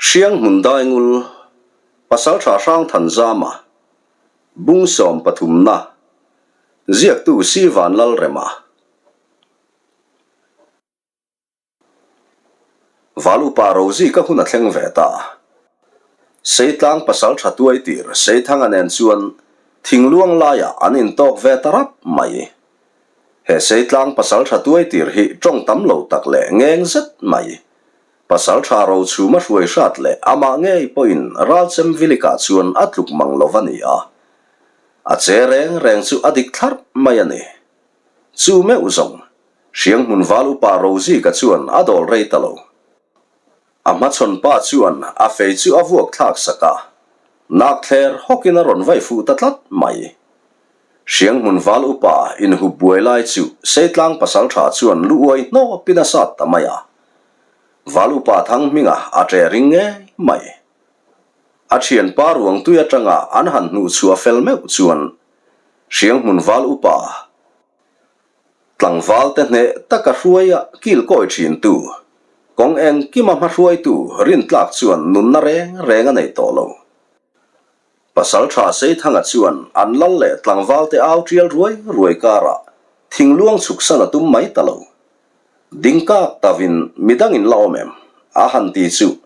Hrianghmun Daingul, Pasaltha Hrangthanzama, Bung sawmpathumna, Ziaktu Si Vanlalrema. Val upa Rozika hun a thleng ve ta. Seitlang pasaltha tuaitir Seithanga nen chuan thingluang laiah an intawk ve ta rap mai. He Seitlang pasaltha tuaitir hi tawng tam lo tak leh ngeng zet mai. Pasaltha Rochhuma hruai hrat leh amah ngei pawhin Ralchem Vilikah chuan a tluk mang lo va ni a. A che reng reng chu a dik thlarh mai a ni. Chu meuh zawng, Hrianghmun val upa Rozika chuan a dawl rei ta lo. A hmachhawn pa chuan a fei chu a vuak thlak sak a, nak thler hawkin a rawn vai fuh ta tlat mai. Hrianghmun val upa inhup buai lai chu Seitlang pasaltha chuan lu uai hnawpin a sat ta mai a. Val upa Thanghminga a ṭe ring ngei mai. A thianpa ruangtui atanga an han hnuhchhuah fel meuh chuan Hrianghmun val upa Tlangval te hneh taka hruaia kil kawi thintu, kawng engkima hmahruaitu rintlak chuan nunna reng reng a nei tawh lo. Pasaltha Seithanga chuan an lal leh tlangval te au tial ruai ruai karah thingluang chhuksan a tum mai ta lo. Ding kak tavin midangin la awm em? a han ti chu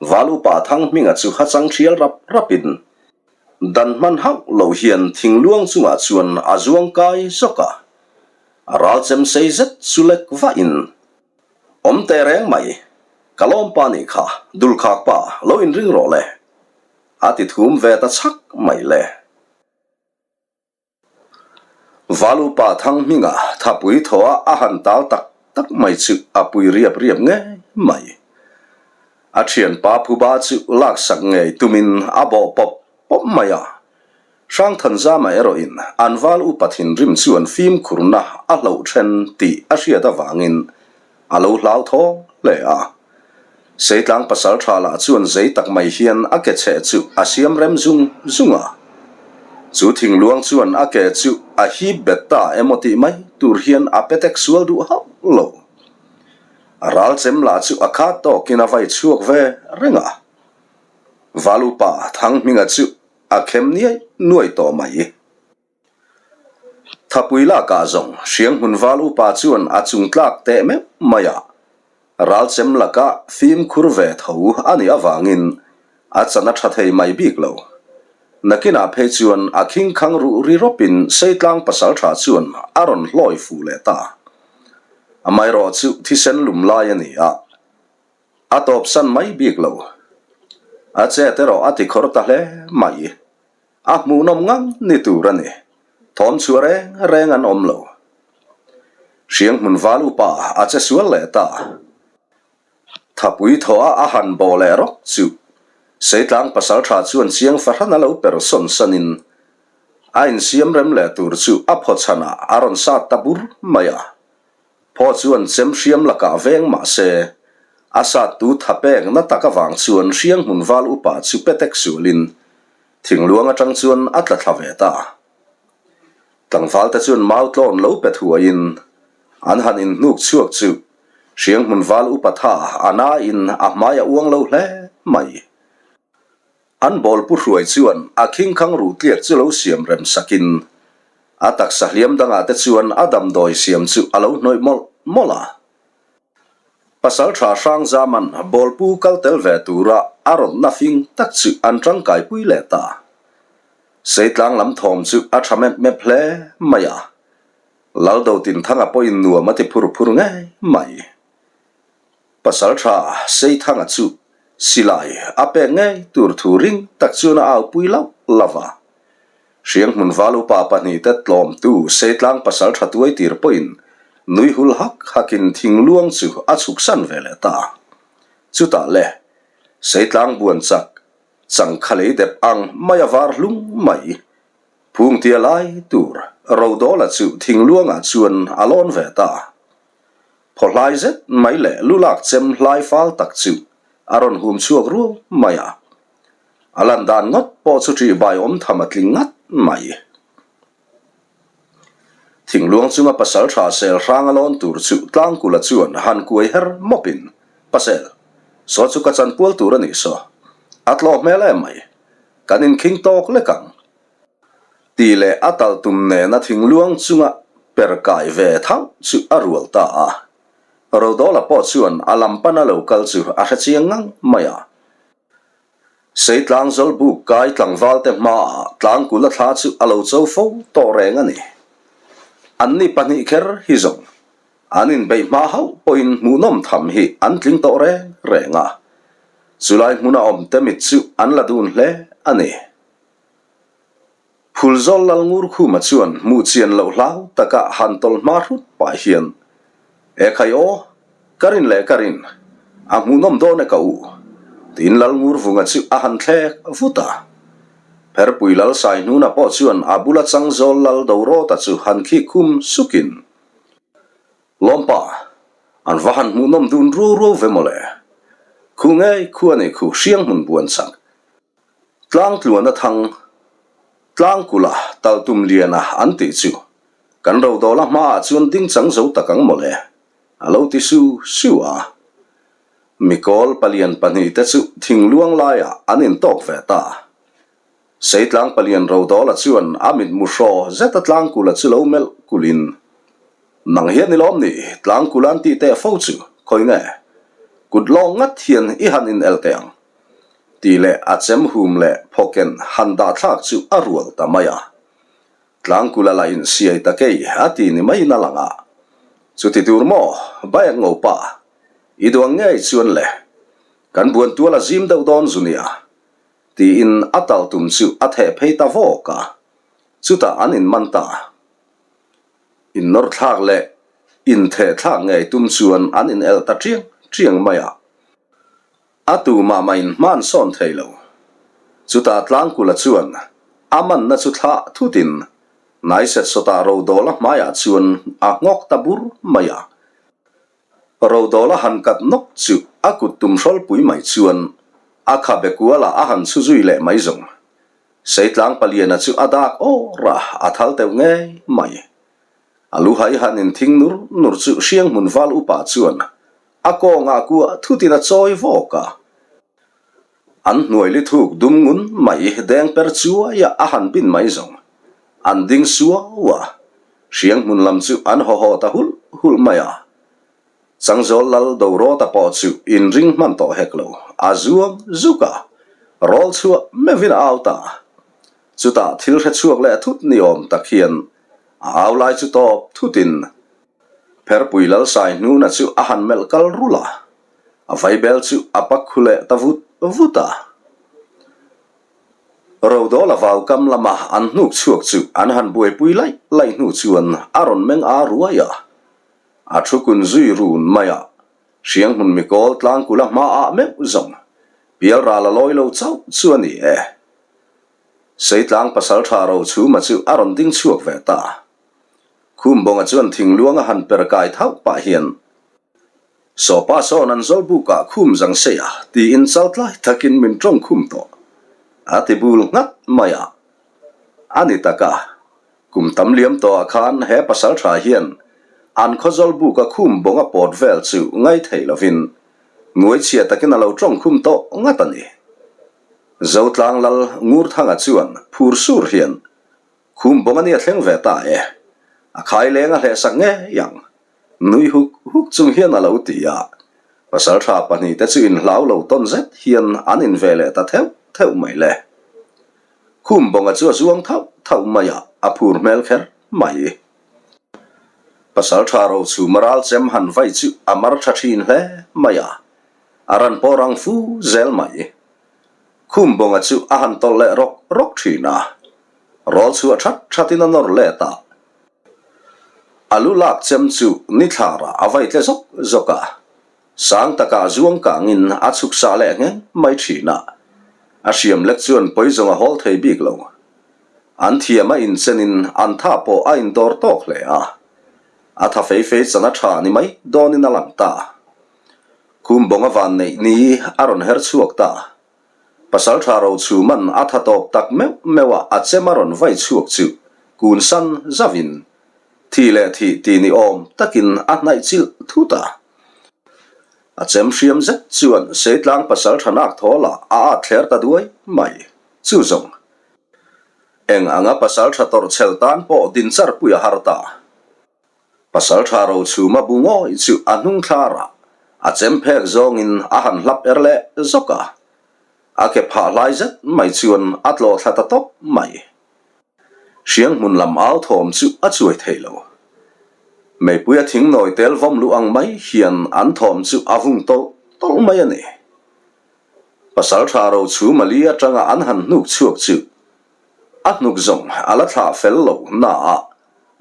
Val upa Thanghminga chu hachang thial rap rapin Dan hman hauh lo hian thingluang chungah chuan a zuang kai zawk a, a ral chem sei zet chu lek vahin, Awm teh reng mai, ka lawm pa nih kha, dulkhak pa, lo inring rawh le, a ti thum ve ta chhak mai le. Valupa Thanghminga thapui thaw a a han tal tak tak mai chu a pui riap riap ngei mai. A thianpa phuba chu laksak ngei tumin a bawh pawp pawp mai a. Hrangthanzama erawhin an val upa thinrim chuan fimkhurna a hloh then tih a hriat avangin A lo hlauthawng hle a. Seitlang pasal tha lah chuan zei tak mai hian a ke chheh chu a siam rem zung zung a. Chu thingluang chuan a ke chu a hip bet ta emaw tih mai tur hian a petek sual duh hauh lo. A ral chem lah chu a khat tawkin a vai chhuak ve reng a. Valupa Thanghminga chu a khem niai nuai tawh mai. Thapui lakah zawng Hrianghmun val upa chuan a chung tlak teh meuh mai a, ralchem laka fimkhur ve tho a nih avangin a chan a tha thei mai bik lo. Nakinah phei chuan a khingkhang ruh ri rawpin Seitlang pasaltha chuan a rawn hlawi fuh leh ta. Amaherawhchu thisen lum lai a ni a, a tawpsan mai bik lo. A chet erawh a tikhawr ta hle mai. A hmuhnawm ngang ni tur a ni. Thawm chhuah reng reng an awm lo. Hrianghmun val upa a che sual leh ta. Thapui thawh a a han bawh leh rawk chu Seitlang pasaltha chuan chiang fahran a lo per sawn sanin a insiam rem leh tur chu a phaw chhanah a rawn sat ta bur mai a. Phaw chuan chem hriam lakah veng mah se, a sattu tha pek na tak avang chuan Hrianghmun val upa chu petek sualin Thingluang atang chuan a tla thla ve ta. Tlangvalte chuan mau tlawn lo pe thuaiin an han inhnuk chhuak chu Hrianghmun val upa tha a nain a hmai a uang lo hle mai. An bawlpu hruai chuan a khingkhang ruh tliak chu lo siam rem sakin a taksa hliam dangah te chuan a damdawi siam chu a lo hnawih mawlh mawlh a. Pasalṭha Hrangzaman bawlpu kal tel ve tura a rawtna fing tak chu an ṭangkaipui leh ta. Seitlang lam thawm chu a ṭha mep mep hle mai a, Laldotinthanga pawhin nuam a ti phur phur ngei mai. Pasalṭha Seithanga chu silai a pek ngei tur thu ring tak chuan a aupui lauh lauh a. Hrianghmun val upa pahnihte tlawmtu Seitlang pasalṭha tuaitir pawhin nui hul hak hakin thingluang chu a chhuksan ve leh ta. Chutah le, Seitlang buan chak changkha lei dep ang mai a var hlung mai. Phungtia lai tur Rodawla chu thingluangah chuan a lawn ve ta. Phaw hlai zet mai leh lu lak chem hlai fal tak chu a rawn hum chhuak ruau mai a. A lan dan ngawt pawh chu ṭih bai awm tham a tling ngat mai. Thingluang chunga pasal tha sel hrang a lawn tur chu Tlangkula chuan han kuai her mawpin, Pasel! Saw chu ka chanpual tur a nih saw. A tlawh hmel em mai. Kan inkhing tawk lek ang. Tih leh a tal tum nena thingluang chunga per kai ve thauh chu a rual ta a. Rodawla pawh chuan a lam pana lo kal chu a hre chiang ngang mai a. Seitlang zawlbuk kai tlangvalte hmaah tlangkula thla chu a lo cho fo tawh reng a ni. Anni pahnih kher hi zawng an inbeih hma hauh pawhin hmuhnawm tham hi an tling tawh reng reng a. Chulai hmuna awmte mit chu an la dun hle a ni. Phulzawl Lalngurkhuma chuan hmuh chian loh hlau taka han tawlh hma hrut pah hian, E khai aw, ka rin leh ka rin, a hmuhnawm dawn e ka u, tiin Lalngurvunga chu a han thlek vut a. Pherpui Lal Saihnuna pawh chuan a bula Changzawl Lal Dorawta chu han khik khum sukin, Lawmpa, an va han hmuhnawm dun ruau ruau ve mawle. Khu ngei khu a nih khu Hrianghmun buan chak. Tlangtluana thang, Tlangkula taltum liana an tih chu kan rodawla hmaah chuan ding chang zo tak ang mawle, a lo ti su su a. Mikawl palian pahnihte chu thingluang laiah an intawk ve ta. Seitlang palian rodawla chuan a mitmu hraw zeta Tlangkula chu lo melh kulhin, Nang hian i lawm ni, Tlangkula an tih teh fo chu, khawi nge? Kut lawng ngat hian i han inel teh ang. Tih leh a chem hum leh phawken han dah thlak chu a rual ta mai a. Tlangkula lah in siai ta kei a ti ni maiin a lang a. Chuti tur maw, Baek Ngopa, i duang ngei chuan le, kan buan tual a zim deuh dawn zu nia, tiin a tal tum chu a theh phei ta vawk a. Chutah an inman ta. Innawr thlak leh intheh thlak ngei tum chuan an inelh ta chiang chiang mai a. A tu mah mah in hman sawn thei lo. Chutah Tlangkula chuan a manna chu thlah thutin Naiset sawtah Rodawla hmaiah chuan a nghawk ta bur mai a. Rodawla han kat nawk chu a kut tum hrawlpui mai chuan a khabe kualah a han chhu zui leh mai zawng. Seitlang paliana chu a dak awr a, a thal teuh ngei mai. A luhai han inthing nur nur chu Hrianghmun val upa chuan A kawngah kuah thutin a chawi vawk a. An hnuai li thuk dum ngun mai deng per chuai a a han bin mai zawng. An ding suau a. Hriang hmun lam chu an haw haw ta hulh hulh mai a. Changzawl lal Dorawta pawh chu inring hman tawh hek lo. A zuang zuk a. Rawl chhuah meuhin a au ta. Chutah thil hre chhuak leh thut ni awm tak hian a au lai chu tawp thutin Pherpui Lalsai hnuna chu a han melh kal rulh a, a vaibel chu a pak khu leh ta vut vut a. Rodawla vaukam lama an hnuk chhuak chu an han buaipui laih laih hnu chuan a rawn meng a ruai a. A thu kun zui run mai a, Hrianghmun mikawl tlangkula hmaah meuh zawng pialral a lawi lo chauh chu a ni e. Seitlang pasaltha Rochhuma chu a rawn ding chhuak ve ta. Khumbawnga chuan thingluang a han per kai thauh pah hian, Sawpa sawn an zawlbukah khum zang sei a, tiin chaltlai takin min tawng khum tawh. A ti bul nghat mai a. A ni tak a, kum tam liam tawhah khan he pasal tha hian an khaw zawlbuka khum bawnga pawt vel chu ngai thei lovin nuaichhia takin a lo tawng khum tawh ngat a ni. Zotlang Lal Ngurthanga chuan phur sur hian Khum bawng a nia thleng ve ta e. A khai leng a hlehsak ngei ang. Nui huk huk chung hian a lo ti a. Pasaltha pahnihte chu inhlau lo tawn zet hian an in ve leh ta theuh theuh mai le. Khum bawnga chu a zuang thauh thauh mai a, a phur hmel kher mai. Pasaltha rochhum a ral chem han vai chu a mar tha thin hle mai a, a ran pawh rang fu zel mai. Khum bawnga chu a han tawlh leh rawk rawk thin a, rawl chhuah that thatin a nawr let a. A lu lak chem chu ni thlarah a vai tle zawk zawk a, sang takah zuang kangin a chhuk sah leh ngheng mai thin a. A hriam lek chuan pawi zawng a hawl thei bik lo. An thiam a inchenin an tha pawh a indawr tawk hle a, a tha fei fei chan a tha ni mai dawnin a lang ta. Khum bawnga van neih ni a rawn her chhuak ta. Pasaltha Rochhuman a tha tawp tak meuh meuh a a chem a rawn vai chhuak chu kun san zauhin thi leh thih ti ni awm takin a hnaih chilh thut a. A chem hriam zet chuan Seitlang pasalṭha nak thawlah a at thler ta duai mai. Chu zawng, eng anga pasalṭha tawrh chhel tan pawh din char pui a har ta. Pasalṭha Rochhuma bu ngawih chu a hnung thlarah a chem phek zawngin a han hlap er leh zawk a. A ke phah hlai zet mai chuan a tlawh thla ta tawp mai. Hriang hmun lam au thawm chu a chuai thei lo. Meipui a thing nawi tel vawm luh ang mai hian an thawm chu a vung tawlh tawlh mai a ni. Pasalṭha Rochhum a li aṭanga an han hnuk chhuak chu a hnuk zawng a la thlah fel lo na a,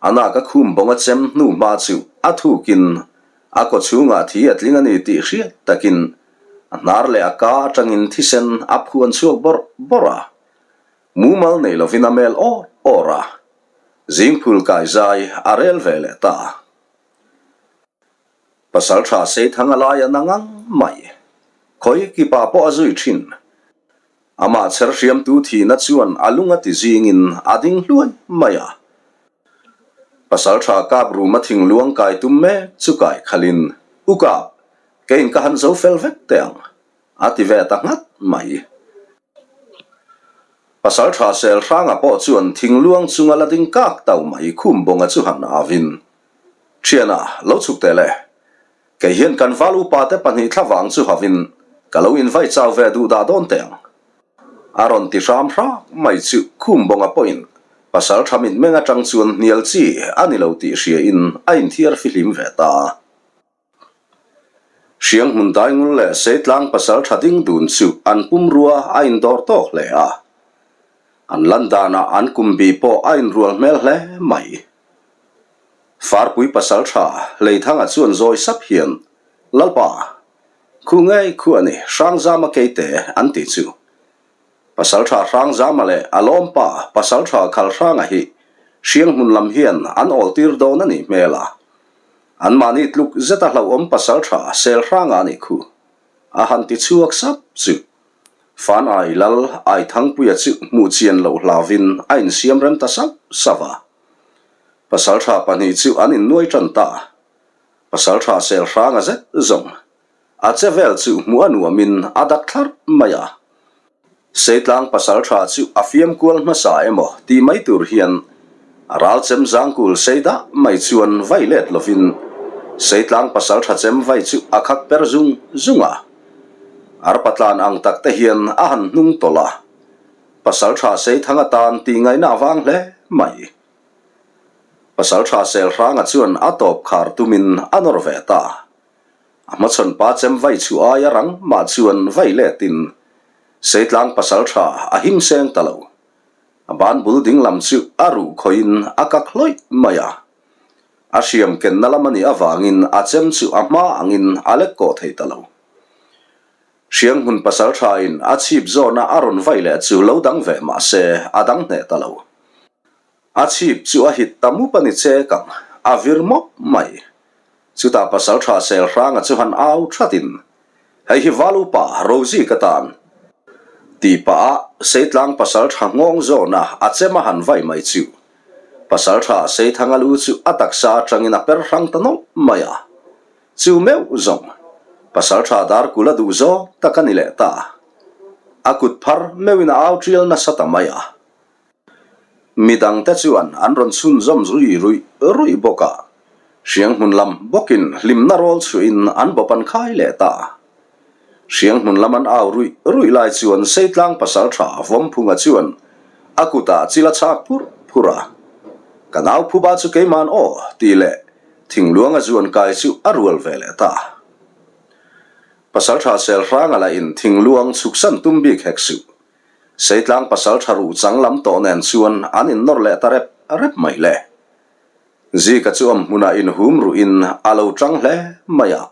a nak a khum bawng a chem hnu hma chu a thukin a kaw chhungah thi a tling a ni tih hriat takin a hnar leh a ka aṭangin thisen a phuan chhuak bawrh bawrh a. Mumal nei lovin a mel awr awr a, zingphul kai zai a rel ve leh ta. Pasalṭha Seithanga lai a na ngang mai. Khawi kipa pawh a zui ṭhin. Amah chher hriamtu thihna chuan a lung a ti zingin a ding hluai mai a. Pasalṭha kap ruma thingluang kai tum mek chu kai khalin, U kap, keiin ka han zo fel vek teh ang. A ti ve ta nghat mai. Pasalṭha Selhranga pawh chuan thingluang chunga la ding kak tau mai khum bawnga chu han avin, Ṭhiana, lo chhuk teh le. Kei hian kan val upa te pahnih thlavang chu havin ka lo invai chau ve duh dah dawn teh ang. A rawn ti hram hrak mai chu khum bawnga pawhin pasalṭha mitmeng aṭang chuan hnial chi a ni lo tih hriain a inthiar fihlim ve ta. Hriang hmun daingul leh Seitlang pasal tha ding dun chu an pumrua a indawr tawk hle a. An lan danah an kum bi pawh a inrual hmel hle mai. Farpui pasal tha Hleithanga chuan zawi sap hian, Lalpa, khu ngei khu a ni, Hrangzama keite an tih chu. Pasalṭha Hrangzama leh a lawmpa Pasalṭha Khalhranga hi Hriang hmun lam hian an awltir dawn a nih hmel a. Anmahni tluk zeta hlauhawm Pasalṭha Selhranga a nih khu. A han ti chhuak sap chu. Fan Ai Lal Ai Thangpuia chu hmuh chian loh hlauvin a insiam rem ta sauh sauh a. Pasalṭha pahnih chu an innuai ṭan ta. Pasalṭha Selhranga zet zawng A che vel chu hmuh a nuamin a dak thlarh mai a. Seitlang pasalṭha chu a fiam kual hmasa emaw tih mai tur hian a ral chem zangkul sei dah mai chuan vai let lovin Seitlang pasalṭha chem vai chu a khak per zung zung a. Arpa tlan ang tak te hian a han hnung tawlh a. Pasalṭha Seithang atan tih ngaihna a vang hle mai. Pasalṭha Selhranga chuan a tawp khar tumin a nawr ve ta. A hmachhawn pa chem vai chu aia rang mah chuan vai letin Seitlang pasal tha a him seng ta lo. A ban bul ding lam chu a ruh khawiin a kak hlawih mai a. A hriam kenna lam a nih avangin a chem chu a hma angin a lek kawh thei ta lo. Hrianghmun pasal thain a chhip zawna a rawn vai leh chu lo dang ve mah se a dang hneh ta lo. A chhip chu a hit ta mup a ni chek ang, a vir mawp mai. Chutah pasalṭha Selhranga chu han au thatin, Hei hi Val upa Rosie ka tan. Tih pah a Seitlang pasalṭha nghawng zawna a chem a han vai mai chu. Pasalṭha Seithanga lu chu a taksa aṭangin a per hrang ta nawlh mai a. Chu meuh zawng, pasalṭha Darkula duh zawng tak a ni leh ta. A kut phar meuhin a au ṭial nasa ta mai a. Midangte chuan an rawn chhunzawm zui ruih ruih bawk a, Hrianghmun lam bawkin hlimna rawl chhuahin an bawp an khai leh ta. Hrianghmun lam an au ruih ruih lai chuan Seitlang pasalṭha Vawmphunga chuan a kutah chil a chhak phurh phurh a, Ka nau phuba chu keima'n aw tih leh thingluanga zuan kai chu a rual ve leh ta. Pasalṭha Selhranga lahin thingluang chhuksan tum bik hek suh. Seitlang pasal tha ruh chang lam tawh nen chuan an innawr leh ta rep rep mai le. Zika chu awm hmunah inhum ruhin a lo tang hle mai a.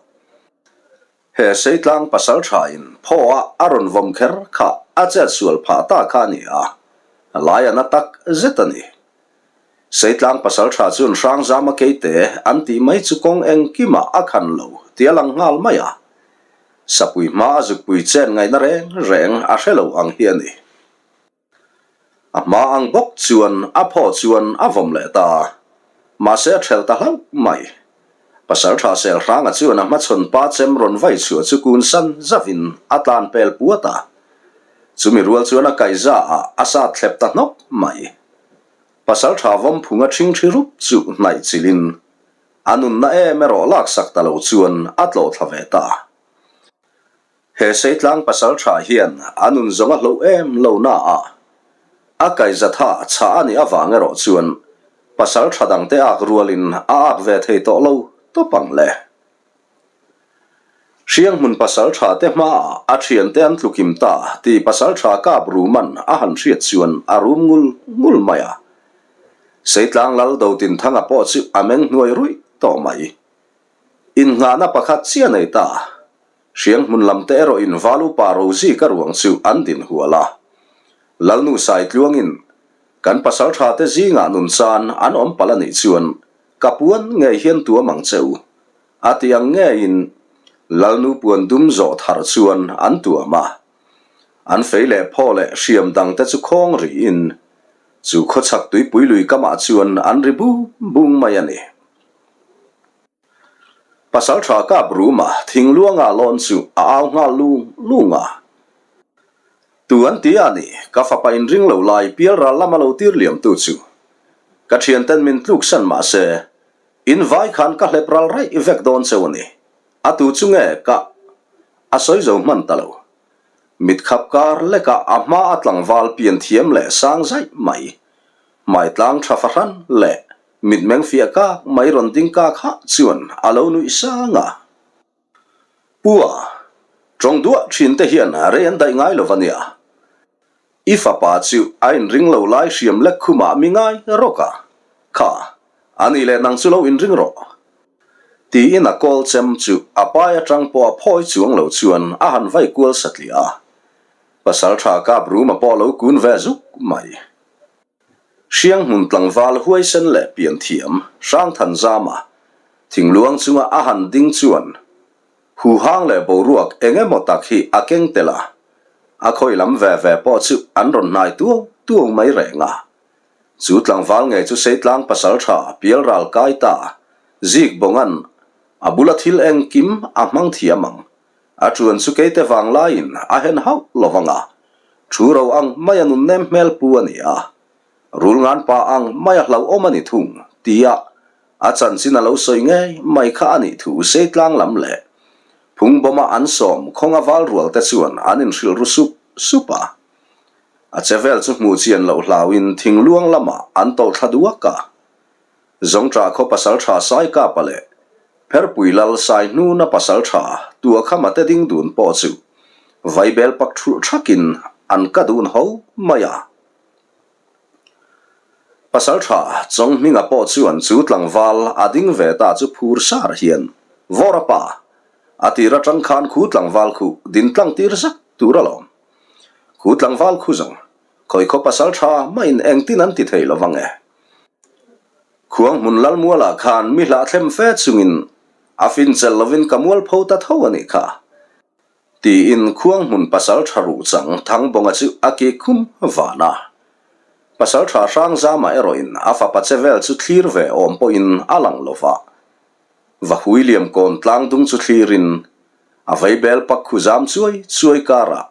He Seitlang pasal thain phaw a a rawn vawm kher kha a chet sual phah ta kha a ni a, lai a na tak zet a ni. Seitlang pasal tha chuan Hrangzama keite an tih mai chu kawng engkimah a khan lo tih a lang nghal mai a. Sapui hma a zukpui chen ngaihna reng reng a hre lo ang hi a ni. A hma ang bawk chuan a phaw chuan a vawm leh ta a, mahse a thelh ta hlauh mai. Pasalṭha Selhranga chuan a hmachhawn pa chem rawn vai chhuah chu kun san zavin a tlan pel puat a. Chumi rual chuan a kaihza ah a sat thlep ta hnawk mai. Pasalṭha Vawmphunga ṭhingṭhi rup chu hnaih chilhin a nunna em erawh laksak ta lo chuan a tlawh thla ve ta. He Seitlang pasalṭha hian a nun zawng a hloh em lo na a, a kaihzatha chhah a nih avang erawh chuan pasalṭha dangte ak rualin a ak ve thei tawh lo tawp ang le. Hrianghmun pasalṭha te hmaah a ṭhiante an tlukim ta tih pasalṭha kap ruman a han hriat chuan a rum ngul ngul mai a. Seitlang Lal Dotinthanga pawh chu a meng hnuai ruih tawh mai. Innghahna pakhat chiah nei ta. Hrianghmun lam te erawh in val upa Rozi ka ruang chu an din hual a. Lalnu Saitluangin kan pasaltha te zingah nun chan an awm palh a nih chuan ka puan ngei hian tuam ang che u a ti ang ngeiin Lalnu puan dum zawh thar chuan an tuam a. An fei leh phaw leh hriam dang te chu khawng rihin chu khawchhak tuipui lui kamah chuan an ri bung bung mai a ni. Pasalṭha kap ruma thingluanga lawn chu a au nghal lung lung a. Tu an ti a ni, ka fapa inring lo lai pialral lama lo tir liamtu chu. Ka ṭhianten min tluksan mah se, in vai khan ka hlep ral raih vek dawn cheu a ni. A tu chu nge ka a sawi zo hman ta lo. Mitkhap kar lekah a hma a tlangval pian thiam leh sang zaih mai. Hmaitlang ṭha fahran leh Mitmeng fiah kak mai rawn ding kak hah chuan a lo nuih sang a. Pu a, tawng duah thin te hian rei an daih ngai lo va nia. I fapa chu a inring lo lai hriam lek khumah mi ngai rawk a. Kha, a nih leh nang chu lo inring rawh. Tiin a kawl chem chu a pai atang pawh a phawi chuang lo chuan a han vai kual satliah a. Pasaltha kap ruma pawh lo kun ve zuk mai. Hrianghmun tlangval huaisen leh pianthiam Hrangthanzama thingluang chunga a han ding chuan huhang leh boruak eng emaw tak hi a keng tel a, a khawi lam ve ve pawh chu an rawn hnai tuau tuau mai reng a. Chu tlangval ngei chu Seitlang pasaltha Pialral kai ta Zikbawnga'n a bula thil engkim a hmang thiam ang. A ṭuan chu keite vang laiin a hen hauh lo vang a, thu ro ang maia nun nem hmel pu a ni a, rul ngan pa ang maia hlauhawm a ni thung, tia a chanchin a lo sawi ngei mai kha a nih thu Seitlang lam leh Phungbawma an sawm khawnga val rual te chuan an inhrilh ru sup sup a. A che vel chu hmuh chian loh hlauin thingluang lamah an tawlh thla duak a. Zawngṭah khaw pasalṭha Saikapa leh Pherpui Lal Saihnuna pasalṭha Tuakhama te ding dun pawh chu vaibel pak ṭhulh ṭhakin an ka dun ho mai a. Pasalṭha Chawnghminga pawh chuan chu tlangval a ding ve ta chu phur sar hian Vawra pa, a tir aṭang khan khu tlangval khu din tlang tir zak tur alawm. Khu tlangval khu zawng khawi khaw pasalṭha mahin engtin an ti thei lo vang e. Khuang hmun Lalmualah khan mi hlah thlem fe chungin a fin chelh lovin ka mualpho ta tho a nih kha, tiin Khuang hmun pasalṭha ruh chang Thangbawnga chu a ki khum van a. Pasalṭha Hrangzama erawhin a fapa che vel chu thlir ve awm pawhin a lang lo va. Vahui Liamkawn tlangdung chu thlirin a vaibel pak khu zam chuai chuai karah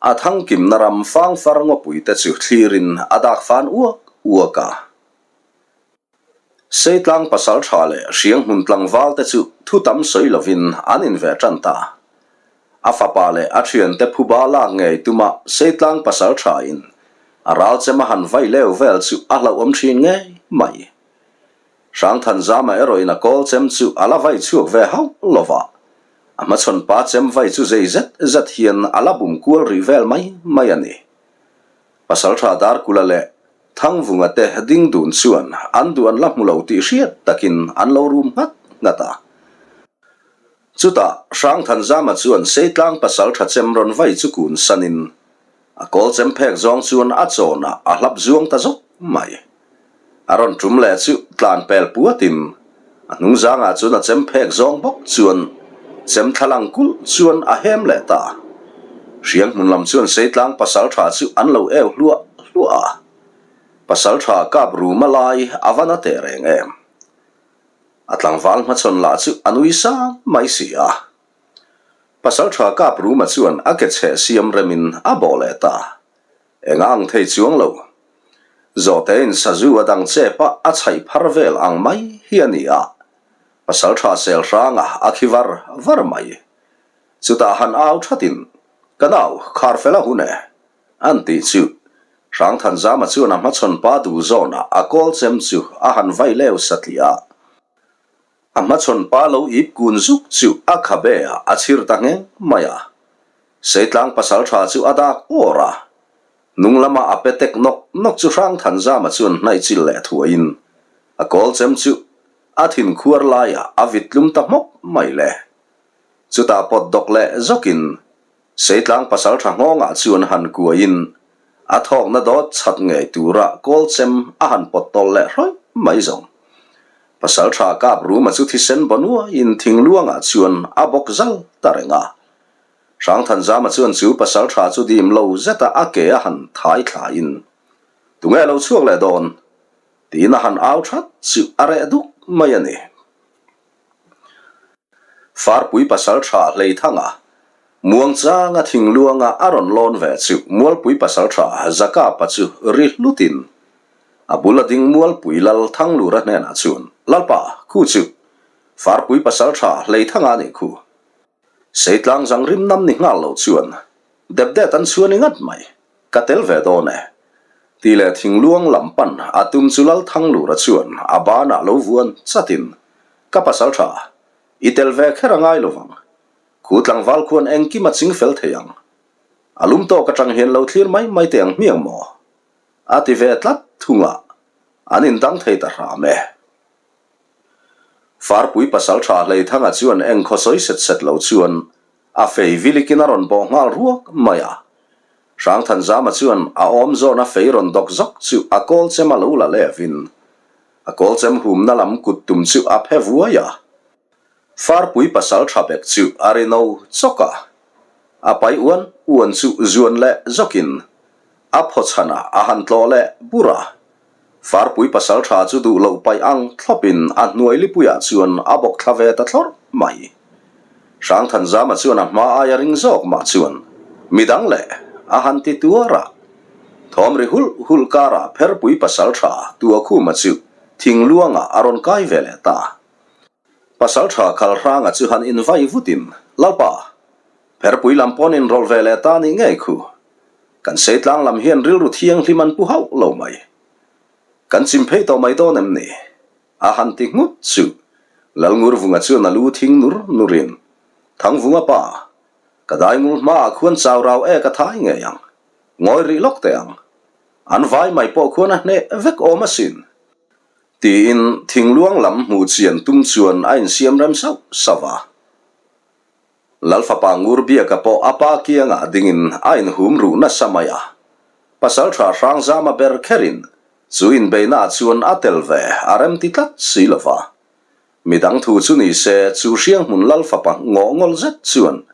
A thangkimna ram fangfar ngawpui te chu thlirin a dak fan uak uak a. Seitlang pasaltha leh Hrianghmun tlangval te chu thu tam sawi lovin an inve tan ta. A fapa leh a thiante phuba lak ngei tuma Seitlang pasaltha in a ralchem a han vai leu vel chu a hlauhawm thin ngei mai. Hrangthanzama erawhin a kawl chem chu a la vai chhuak ve hauh lo va, a hmachhawn pa chem vai chu zei zet zet hian a la bum kual rih vel mai mai a ni. Pasaltha Darkula leh Thangvunga te ding dun chuan an duh an la hmu lo tih hriat takin an lo rum nghat nghat a. Chutah Hrangthanzama chuan Seitlang pasaltha chem rawn vai chu kun sanin A kawl chem phek zawng chuan a chawnah a hlap zuang ta zawk mai. A rawn tum leh chu tlan pel puatin a hnung zangah chuan a chem phek zawng bawk chuan chem thla lang kulh chuan a hem leh ta. Hriang hmun lam chuan Seitlang pasal tha chu an lo eu hluah hluah a. Pasal tha kap ruma lai a va na teh reng em. A tlangval hmachhawn lah chu a nui sang mai si a. Pasalṭha Kapruma chuan a ke chheh siam remin a bawh leh ta. Enga ang thei chuang lo. Zawhtein sazu a dang chep a, a chhaih phar vel ang mai hi a ni a. Pasalṭha Selhranga a khi var var mai. Chutah han au thatin, Ka nau, khar fel a hun e! An tih chu. Hrangthanzama chuan a hmachhawn pa duh zawnah a kawl chem chu a han vai leu satliah a. A hmachhawn pa lo ip kun zuk chu a khabe ah a chhir ta ngheng mai a. Seitlang pasaltha chu a dak awr a. Hnung lama a pe tek nawk nawk chu Hrangthanzama chuan hnaih chil leh thuaiin a kawl chem chu a thin khuar laiah a vit tlum ta hmawk mai le. Chutah pawt dawk leh zawkin Seitlang pasaltha nghawngah chuan han kuaiin a thawkna dawt chhat ngei tura kawl chem a han pawt tawlh leh hrawih mai zawng. Pasaltha kap ruma chu thisen baw nuaiin thingluangah chuan a bawk zal ta reng a. Hrangthanzama chuan chu pasaltha chu dim lo zeta a ke a han thai thlain, Tunge lo chhuak leh dawn? tiin a han au that chu a reh duk mai a ni. Farpui pasaltha Hleithanga, Muangchanga thingluanga a rawn lawn ve chu Mualpui pasaltha Zakapa chu ri hlutin a bul a ding Mualpui lal Thanglura hnenah chuan, Lalpa, khu chu Farpui pasaltha Hleithanga a nih khu. Seitlang zang rim nam ni nghal lo chuan depdet an chhuan i ngat mai, ka tel ve dawn e. Ti leh thingluang lam pan a tum chu Lal Thanglura chuan a banah lo vuan chatin, Ka pasaltha, i tel ve kher a ngai lovang. Khu tlangval khuan engkim a ching fel thei ang. A lum tawk atang hian lo thlir mai mai teh ang hmiang maw? A ti ve tlat thung a, an indang thei ta hram e. Farpui pasaltha Hleithanga chuan engkhaw sawi set set lo chuan a fei vilikin a rawn bawh nghal ruak mai a. Hrangthanzama chuan a awm zawna fei rawn dawk zawk chu a kawl chem a lo la levin a kawl chem humna lam kut tum chu a phe vuai a. Farpui pasal tha bek chu a ri no chawk a, a pai uan uan chu zuan leh zawkin a phaw chhanah a han tlawh leh bur a. Farpui pasal tha chu duh loh paih ang thlawpin a hnuai lipuiah chuan a bawk thla ve ta thlawrh mai. Hrangthanzama chuan a hma aia ring zawk mah chuan midang leh a han ti tuar a. Thawm ri hulh hulh karah Pherpui pasal tha Tuakhuma chu thingluangah a rawn kai ve leh ta. Pasal tha Khalhranga chu han invai vutin, Lalpa, Pherpui lam pawn inrawlh ve leh ta nih ngei khu. Kan Seitlang lam hian rilru thianghlim an pu hauh lo mai. Kan chim phei tawh mai dawn em ni? A han ti nghut chu. Lalngurvunga chuan a lu thing nur nurin, Thangvunga pa, ka daingul hmaah khuan chau rau e ka thai ngei ang. Ngawi rih lawk teh ang. An vai mai pawh khuan a hneh vek awm asin. Tiin thingluang lam hmuh chian tum chuan a insiam rem sauh sauh a. Lalfapa Ngurbiaka pawh a pa kiangah dingin a inhum ruh nasa mai a. Pasalṭha Hrangzama ber kherin chu inbeihnaah chuan a tel ve a remti tlat si lo va. Midang thu chu ni se chu Hrianghmun Lalfapa ngawhngawl zet chuan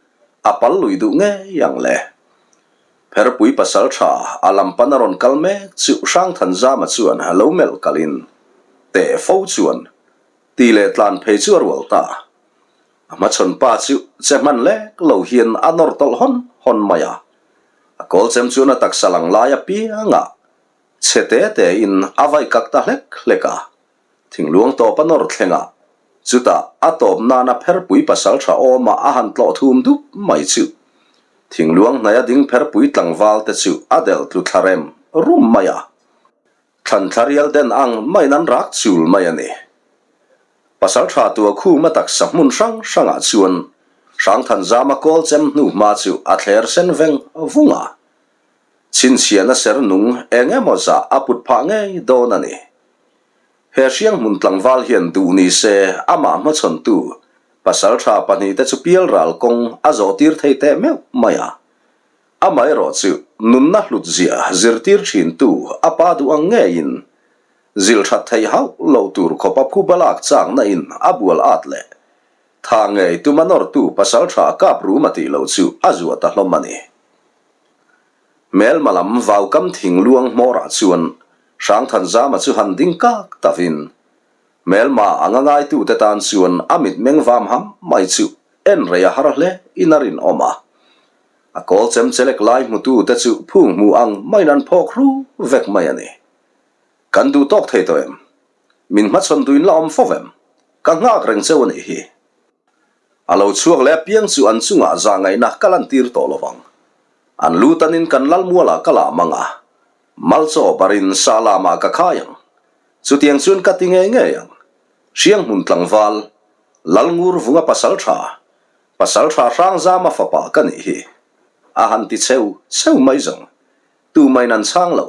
a pal lui duh ngei ang le. Pherpui pasalṭha a lam pan a rawn kal mek chu Hrangthanzama chuan lo melh kalin teh fo chuan ti leh tlan phei chu a rual ta. A hmachhawn pa chu che hman lek lo hian a nawr tawlh hawn hawn mai a. A kawl chem chuan a taksa lang lai apiangah chhe te te in a vaih kak ta hlek hlek a. Thingluang tawp a nawr thleng a, chutah a tawp nana pherpui pasal tha awma a han tlawh thum dup mai chu. Thingluang hnaia ding pherpui tlangval te chu a delh tlu thla rem rum mai a. Thlan thla rial den ang maiin an rak chul mai a ni. Pasaltha Tuakhuma taksa hmun hrang hrangah chuan Hrangthanzama kawl chem hnu hma chu a thler sen veng vung a. Chhinchhiahna ser nung eng emaw zah a put phah ngei dawn a ni. He hrianghmun tlangval hian duh ni se amah hmachhawntu pasaltha pahnihte chu pialral kawng a zawhtir thei teh meuh mai a. Amaherawhchu, nunna hlut zia zirtir thintu a pa duh ang ngeiin zilh that theih hauh lo tur khawpa phuba lak changna in a bual at leh tha ngei tuma nawrtu pasaltha kap rum a tih loh chu a zuah ta hlawm a ni. Hmelma lam vaukam thing luang hmawrah chuan Hrangthanzama chu han ding kak tavin. Hmelma anga ngaitute tan chuan a mitmeng vam ham mai chu en rei a har hle in a rinawm a. A kawl chem chelek lai hmutute chu phung hmu ang maiin an phawk hru vek mai a ni. Kan duh tawk thei tawh em? Min hmachhawn duin la awm fo vem? Ka nghak reng cheu a nih hi. A lo chhuak leh apiang chu an chungah zahngaihna ka lantir tawh lo vang. An lu tanin kan lalmualah ka lah mang a, malchaw barin sa lamah ka khai ang. Chutiang chuan ka ti ngei ngei ang. Hrianghmun tlangval, Lalngur vunga pasal tha, pasal tha Hrangzama fapa ka nih hi. A han ti cheu cheu mai zawng. Tumain an chhang lo.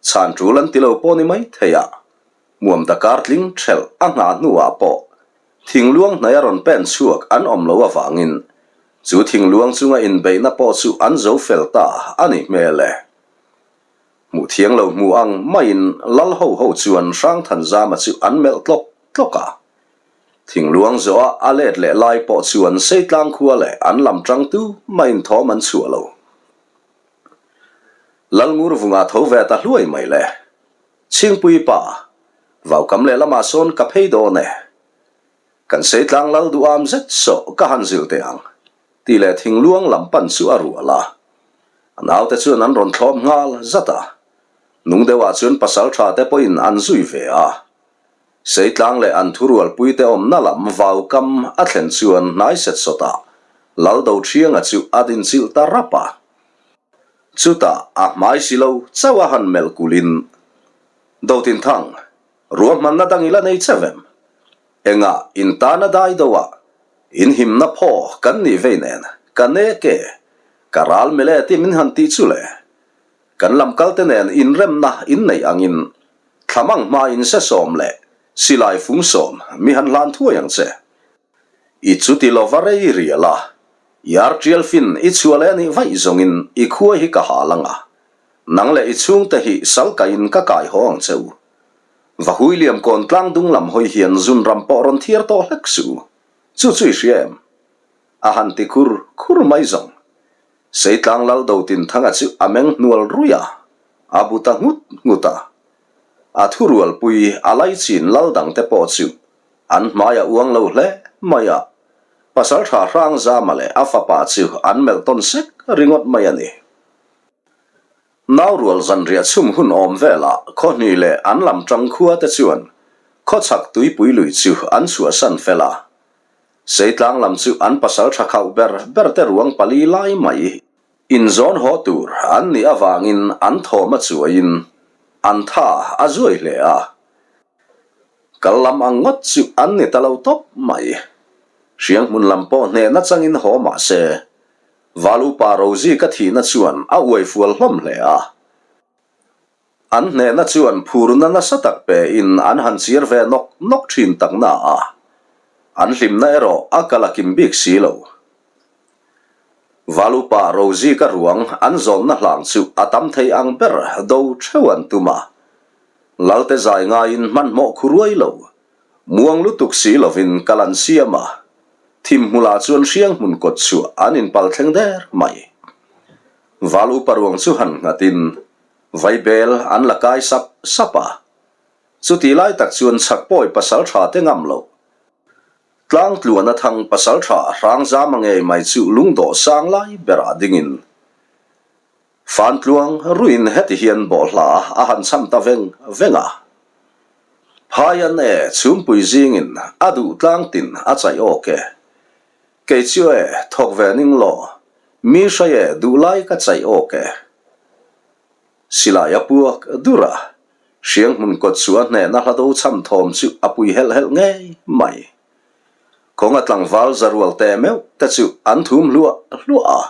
Chhan tul an ti lo pawh ni mai thei a. Muam dakar tling thelh a nghah hnuah pawh thingluang hnaih a rawn pen chhuak an awm lo avangin chu thingluang chunga inbeihna pawh chu an zo fel ta a ni hmel e. Hmuh thiang lo hmu ang maiin lal ho ho chuan Hrangthanzama chu an melh tlawk tlawk a. Thingluang zawha a let leh lai pawh chuan Seitlang khua leh an lam tangtu maiin thawm an chhuah lo. Lalngur vungah tho ve ta hluai mai le. Chhingpui pa, vaukam leh lamah sawn ka phei dawn e. Kan Seitlang lal duham zet sawh ka han zilh teh ang, tih leh thingluang lam pan chu a rual a. A naute chuan an rawn thlawp nghal zat a. Nung deuhah chuan pasal tha te pawhin an zui ve a. Seitlang leh an thurualpuite awmna lam vaukam a thlen chuan hnai set sawtah Lal Dothianga chu a dinchilh ta rap a. Chutah a hmai si lo chauh a han melh kulhin, Dotinthang, ruahmanna dang i la nei che vem? Engah in tana dai do a, in himna phaw kan nih vei nen, ka nek e, ka ral mel e tih min han tih chu le. Kan lam kalte nen inremna in neih angin thlamang hma in se sawm leh silai fung sawm mi han hlan thuai ang che. I chuti lova rei rial a, i artial fin i chhuah leh anih vaih zawngin i khua hi ka hal ang a, nang leh i chhungte hi sal kaiin ka kai haw ang che u. Vahui liam kawn tlang dung lam hawi hian zun ram pawh rawn thiar tawh hlek suh u. Chu chu i hria em? A han ti khur khur mai zawng. Seitlang lal Dotinthanga chu a meng hnual ruih a, a bu ta nghut nghut a. A thurualpui a laichin lal dangte pawh chu An hmai a uang lo hle mai a, Pasalṭha Hrangzama leh a fapa chu an melh tawn sek ringawt mai a ni. Naurual zanriah chhum hun awm velah khawhnih leh an lam ṭang khua te chuan khawchhak tuipui lui chu an chhuahsan fel a. Seitlang lam chu an pasalṭha khauh ber ber te ruang pali lai mai inzawn haw tur an nih avangin an thawm a chuaiin an tha a zuai hle a. Kal lam ang ngawt chu an ni ta lo tawp mai. Hrianghmun lam pawh hnehna changin haw mah se, Val upa Rozi ka thihna chuan a uai fual hlawm hle a. An hnehna chuan phurna nasa tak pein an han chir ve nawk nawk thin tak na a, an hlimna erawh a kal a kim bik si lo. Val upa Rozi ka ruang an zawnna hlang chu a tam thei ang ber do theuh an tum a. Lalte zai ngaiin hmanhmawh khu ruai lo, muang lutuk si lovin kal an siam a, thim hmulah chuan hrianghmun kawt chhuah an inpal thleng der mai. Val upa ruang chu han nghatin vaibel an la kai sap sap a, chutih lai tak chuan chhakpawi pasal tha te ngam lo. Tlangtluana thang pasal tha Hrangzama ngei mai chu lungdawh sang lai berah dingin Fantluang ruin heti hian bawhhla a han cham ta veng veng a. Phaian e chhumpui zingin a duh tlang tin a chaih awk e. Kei chu e thawk ve ning law, mi hrai e duhlai ka chaih awk e. Silai a puak dur a, Hrianghmun kawt chu a hnehna hlado cham thawm chu a pui helh helh ngei mai. Kawnga tlangval zarual teh meuh te chu an thum hluah hluah a.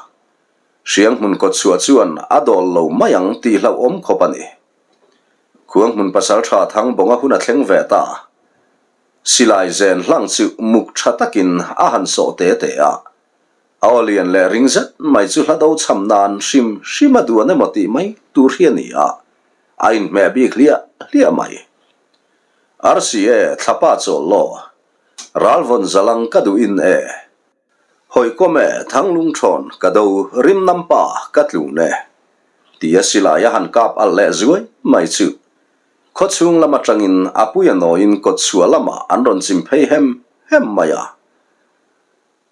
Hrianghmun kawtchhuah chuan a dawl lo mai ang tih hlauhawm khawp a ni. Khuanghmun pasaltha Thangbawnga hun a thleng ve ta. Silai zen hlang chu muk tha takin a han sawh te te a. A aw lian leh ring zet mai chu hla do chham nan hrim hrim a duan emaw tih mai tur hi a ni a, a inhmeh bik hliah hliah mai. Rca thlapa chawl law, Ralvawn zalang ka duh in e. Hawikawm e, Thanglung thawn ka do rim nam pa ka tlun e, tia silai a han kap alh leh zuai mai chu. Khawchhung lam atangin a puia nawiin kawtchhuah lamah an rawn chim phei hem hem mai a.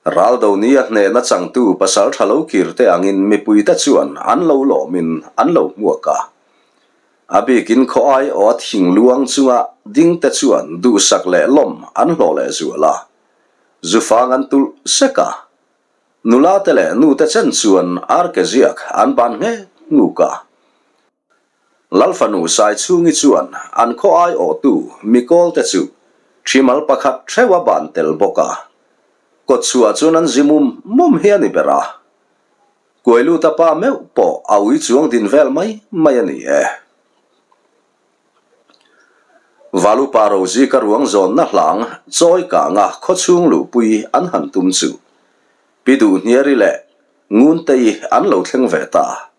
Raldoni a hnehna changtu pasal tha lo kir te angin mipuite chuan an lo lawmin an lo hmuak a. A bikin khaw ai aw a thing luang chunga ding te chuan duhsak leh lawm an hlawh leh zual a. Zufang an tulh sek a. Nula te leh nu te chen chuan arke ziak an ban nghek nghuk a. Lalfanu Saichhungi chuan an khaw aiawhtu Mikawl te chu ṭhimal pakhat ṭheuh a ban tel bawk a. Kawtchhuah chuan an zi mum mum hi a ni ber a. Kuailuta pa meuh pawh a ui chuang din vel mai mai a ni e. Valupa Rozika ruang zawnna hlang chawi kanga khawchhung luhpui an han tum chu Pi Duhniari leh Nguntei an lo thleng ve ta.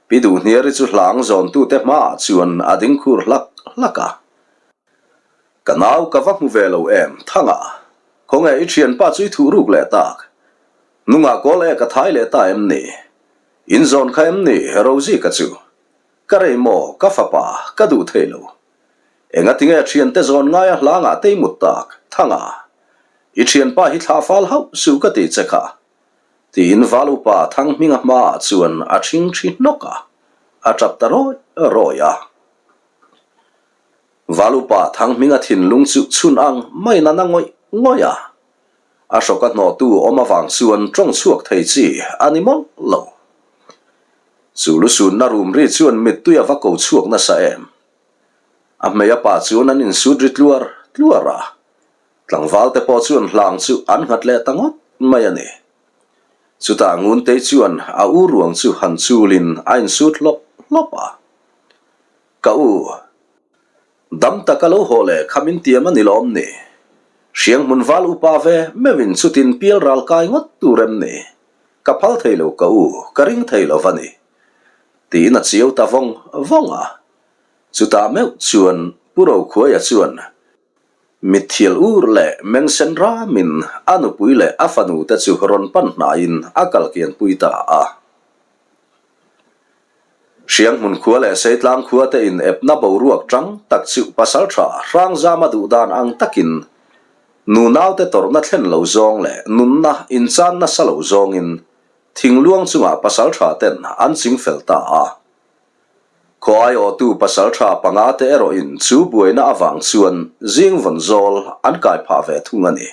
Pi Duhniari chu hlang zawntute hmaah chuan a ding khur hlak hlak a. Ka nau ka va hmu ve lo em, Thanga. Khawnge i thianpa chu i thuh ruk leh tak? Nungah kawl e ka thai leh ta em ni? In zawn kha em ni, Rozika chu? Ka rei maw, ka fapa, ka duh thei lo. Engatinge thiante zawn ngaia hlangah tei mut tak, Thanga? I thianpa hi thlah fal hauh suh ka ti che kha. Tiin Val upa Thanghminga hmaah chuan a ṭhing ṭhi hnawk a, a ṭap ta rawi rawi a. Val upa Thanghminga thinlung chu chhun ang maiin a na ngawih ngawih a, a hrawka hnawhtu awm avang chuan ṭawng chhuak thei chi a ni mawlh lo. Chu lusunna rum ri chuan mittui a va ko chhuak nasa em. A hmei a pa chuan an insut ri tluar tluar a. Tlangvalte pawh chuan hlang chu an nghat leh ta ngawt mai a ni. Chutah Nguntei chuan a u ruang chu han chulin a insut hlawp hlawp a. Ka u, dam taka lo haw leh kha min tiam a ni lawm ni? Hrianghmun val upa ve meuhin chutin pial ral kai ngawt tur em ni? Ka phal thei lo ka u, ka ring thei lo va ni. Tiin a chiau ta vawng vawng a. Chutah meuh chuan Pu Rokhuaia chuan Mithial ur leh mengsen ramin a nupui leh a fanute chu rawn pan hnaiin a kal kianpui ta a. Hrianghmun khua leh Seitlang khua te in epna boruak tang tak chu pasaltha Hrangzama duh dan ang takin nunaute tawrhna thlen lo zawng leh nunna inchan nasa lo zawngin thingluang chungah pasaltha ten an chingfel ta a. Khaw aiawhtu pasaltha panga te erawhin chu buaina avang chuan zing vawn zawl an kai phah ve thung a ni.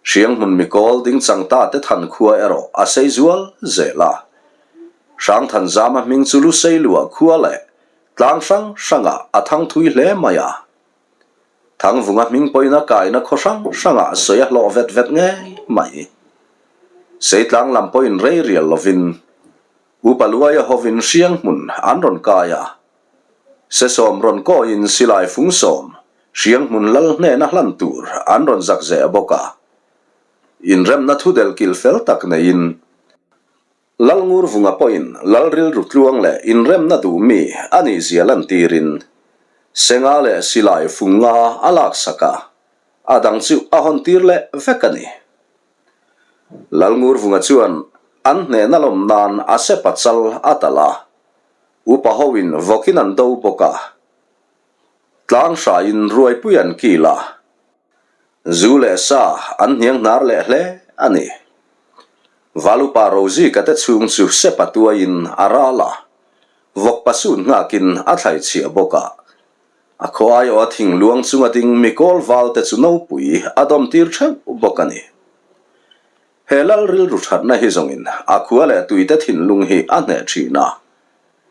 Hrianghmun mikawl ding chang ta te than khua erawh a sei zual zel a. Hrangthanzama hming chu lu sei luah khua leh tlang hrang hrangah a thang thui hle mai a. Thangvunga hming pawhin a kaina khaw hrang hrangah sawi a hlawh vet vet ngei mai. Seitlang lam pawhin rei rial lovin Upa Luaia hovin hriang hmun an rawn kai a, Sesawm rawn kawiin silai fung sawm hriang hmun lal hnena hlan tur an rawn zak zeh bawk a. Inremna thu del kilh fel tak neiin Lal Ngurvunga pawhin lal rilru tluang leh inremna duh mi a nih zia lantirin Senga leh silai fung nga a laksak a, a dang chu a hawntir leh vek a ni. Lalngurvunga chuan an hnehna lawm nan a sepa chal a talh a, upa hoin vawkin an do bawk a, tlang hraiin ruaipui an kil a, zu leh sa an hniang hnar leh hle a ni. Valupa Rozika te chhung chu sepa tuaiin a ral a, vawkpa sun nghakin a thlaichhiah bawk a, A khaw aiawh a thing luang chunga ding mikawl val te chu nopui a dawm tir theuh bawk a ni. He lal rilru thatna hi zawngin a khua leh tuite thinlung hi a hneh thin a,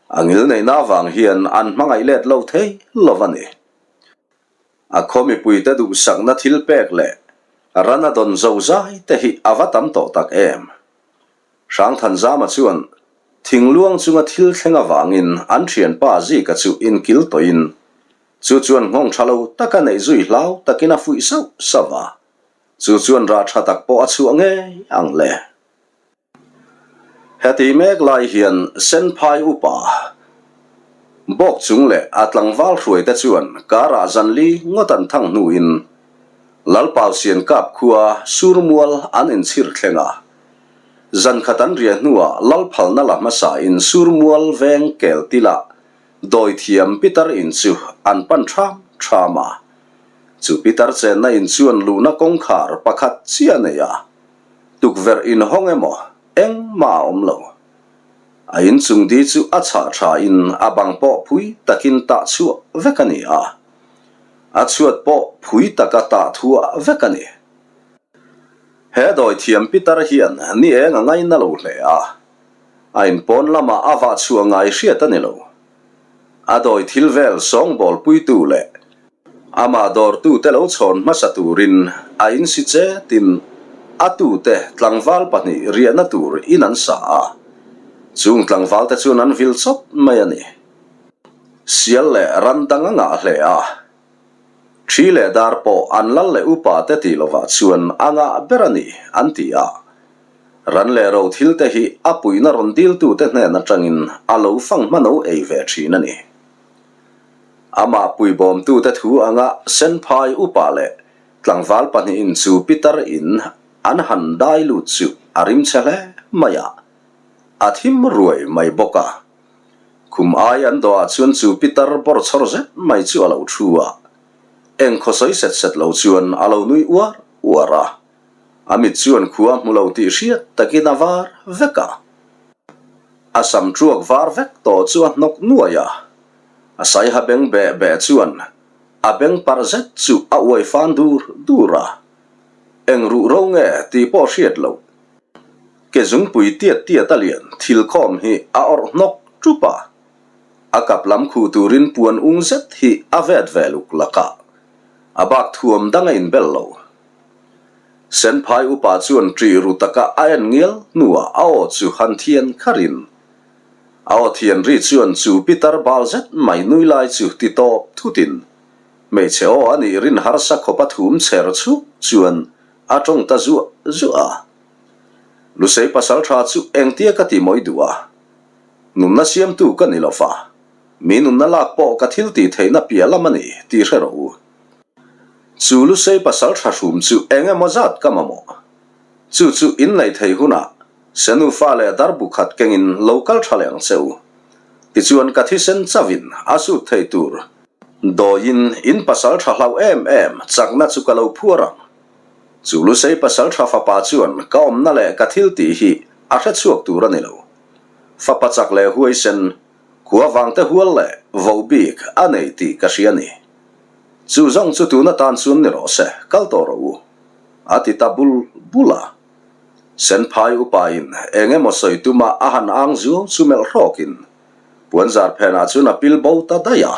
a ngil neihna avang hian an hmangaih let lo thei lo a ni. A khaw mipuite duhsakna thil pek leh ran a dawn zozai te hi a va tam tawh tak em. Hrangthanzama chuan thingluang chunga thil thleng avangin an thianpa Zika chu inkil tawhin chu chuan nghawng tha lo taka neih zui hlau takin a fuih sauh sauh a, chu chuan rah tha tak pawh a chhuah ngei ang le. Heti mek lai hian Senphai upa Bawk chung leh a tlangval hruaite chuan karah zanli ngawt an thang hnuin Lalpausian kap khua Surmual an inchhir thleng a. Zan khat an riah hnuah Lalphalna la hmasa in Surmual veng kel tilah. Dawithiam pitar in chu an pan ṭham ṭham a. Chu pitar chenna in chuan luhna kawngkhar pakhat chiah a nei a, tukverh inhawng emaw engmah a awm lo. A inchung di chu a chhah tha in a bang pawh phui takin tah chhuah vek a ni a, a chhuat pawh phui taka tah thuah vek a ni. He dawithiam pitar hian ni eng a ngaina lo hle a, a inpawn lamah a vah chhuah ngai hriat a ni lo. A dawi thil vel sawngbawlpuitu leh Amah dawrtute lo chhawn hmasa turin a insi chetin a tute tlangval pahnih riahna tur in an sa a, chung tlangvalte chuan an vil chawp mai a ni. Sial leh ran dang a ngah hle a, thi leh dar pawh an lal leh upa te tih lovah chuan a ngah ber a ni an ti a, ran leh ro thil te hi a puihna rawn diltute hnen atangin a lo fang hmano ei ve thin a ni. Amah puibawmtute thu anga Senphai upa leh tlangval pahnihin chu pitar in an han dai lut chu a rim chhe hle mai a, a thim ruai mai bawk a. Khum ai an dawhah chuan chu pitar bawr chhawr zet mai chu a lo thu a, eng khaw sawi set set lo chuan a lo nui uar uar a, a mit chuan khua hmu lo tih hriat takin a var vek a. A sam truak var vek tawh chu a hnawk nuai a, a saiha beng beh beh chuan a beng parh zet chu a uai fan dur dur a, eng ruh ro nge tih pawh hriat loh. Ke zungpui tiat tiat a lian thil khawm hi a awrh hnawk ṭup a, a kap lam khuh turin puan ung zet hi a vet ve luk lakah a bak thuam dang a inbel lo. Senphai upa chuan ṭih ru taka a en ngial hnuah a aw chu han thian kharin a aw thian ri chuan chu pitar bal zet mai nui lai chu ti tawp thutin hmeichhe aw a nih rin harsa khawpa thum chher chhuk chuan a tawng ta zuah zuah a. Lusei pasalṭha chu engtia ka ti mawi duh a, nunna siamtu ka ni lo va, mi nunna lak pawh ka thil tih theihna piah lam a ni tih hre rawh u. Chu Lusei pasal tha hrum chu eng emaw zat ka mamawh. Chu chu inneih theih hunah Senufa leh darbu khat kengin lo kal tha leh ang che u. Tichuan ka thisen chavin a sut thei tur dawiin in pasal tha hlau em em chakna chu ka lo phuar ang. Chu Lusei pasal tha fapa chuan ka awmna leh ka thil tih hi a hre chhuak tur a ni lo. Fapa chak leh huaisen, khua vangte hual leh vo bik a nei tih ka hria a ni. Chu zawng chu tuna tan chuan ni rawh se, kal tawh rawh u, a ti ta bul bul a. Senphai upain eng emaw sawi tuma a han ang zuau chu melh hrawkin puanzar phenah chuan a pil bo ta daih a.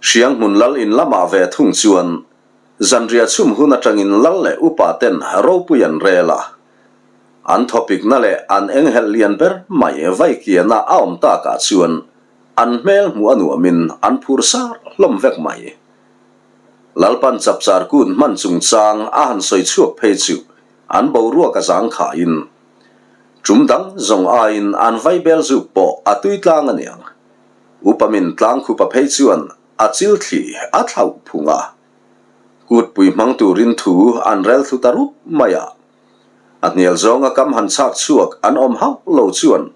Hrianghmun lal in lamah ve thung chuan zanriah chhum hun atangin lal leh upa ten ropui an rel a. An thawpikna leh an enghelh lian ber mai vaikiana a awm takah chuan An hmel hmuh a nuamin an phur sar hlawm vek mai. Lalpan chapchar kut hman chungchang a han sawi chhuak phei chu an boruak a zang khaiin tum dang zawng aiin an vaibel zuk pawh a tui tlang a niang. Upamin tlangkhupa phei chuan a chil thli a thlauh phung a. Kutpui hmang turin thu an rel thlu ta rup mai a. A hnial zawnga kam han chhak chhuak an awm hauh lo chuan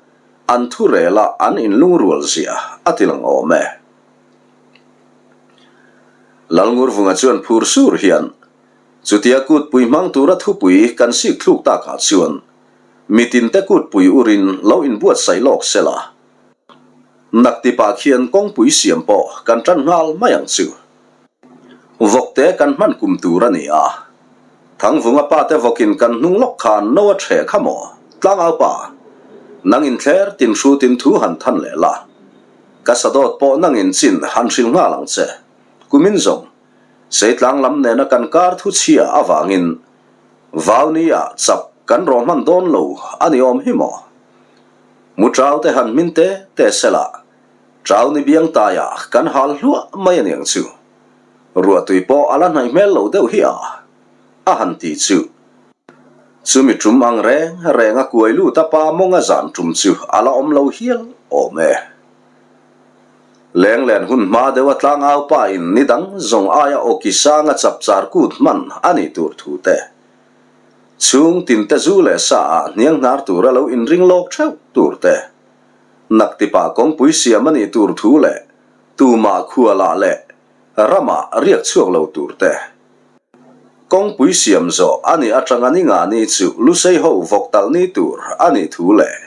an thu rel a an inlungrual zia a ti lang awm e. Lalngurvunga chuan phur sur hian, Chutia kutpui hmang tura thupui kan sik thluk takah chuan mitinte kutpui urin lo inbuatsaih lawk sela, naktipah khian kawngpui siam pawh kan tan nghal mai ang chu. Vawkte kan hman kum tur a ni a. Thangvunga pate vawkin kan hnung lawk khan no a ṭheh kha maw? Tlangau pa, nangin thler tin hrutin thu han than leh la. Ka sadawt pawh nangin chin han hrilh nghal ang che. Kumin zawng, Seitlang lam nena kan kar thu chhia avangin Vauni ah chap kan rawh hman dawn lo a ni awm hi maw? Mu ṭau te han hmin te te sela Chau ni biang taia kan hal hluah mai aniang chu. Ruahtui pawh a la hnaih hmel lo deuh hi a, a han ti chu. Chumi tum ang reng reng a kuai lut a pa mawnga zan tum chu a la awm lo hial awm e. Lenglen hun hma deuh a tlangau pa in ni dang zawng aia awki sanga chapchar kut hman a nih tur thu te. Chhung tinte zu leh sa ah hnianghnar tura lo inring lawk theuh tur te. Naktipah kawngpui siam a nih tur thu leh tumah khualah leh ramah riak chhuak lo tur te. Kawngpui siam zawh a nih atanga ni nga ni chu Lusei ho vawk talh ni tur a nih thu leh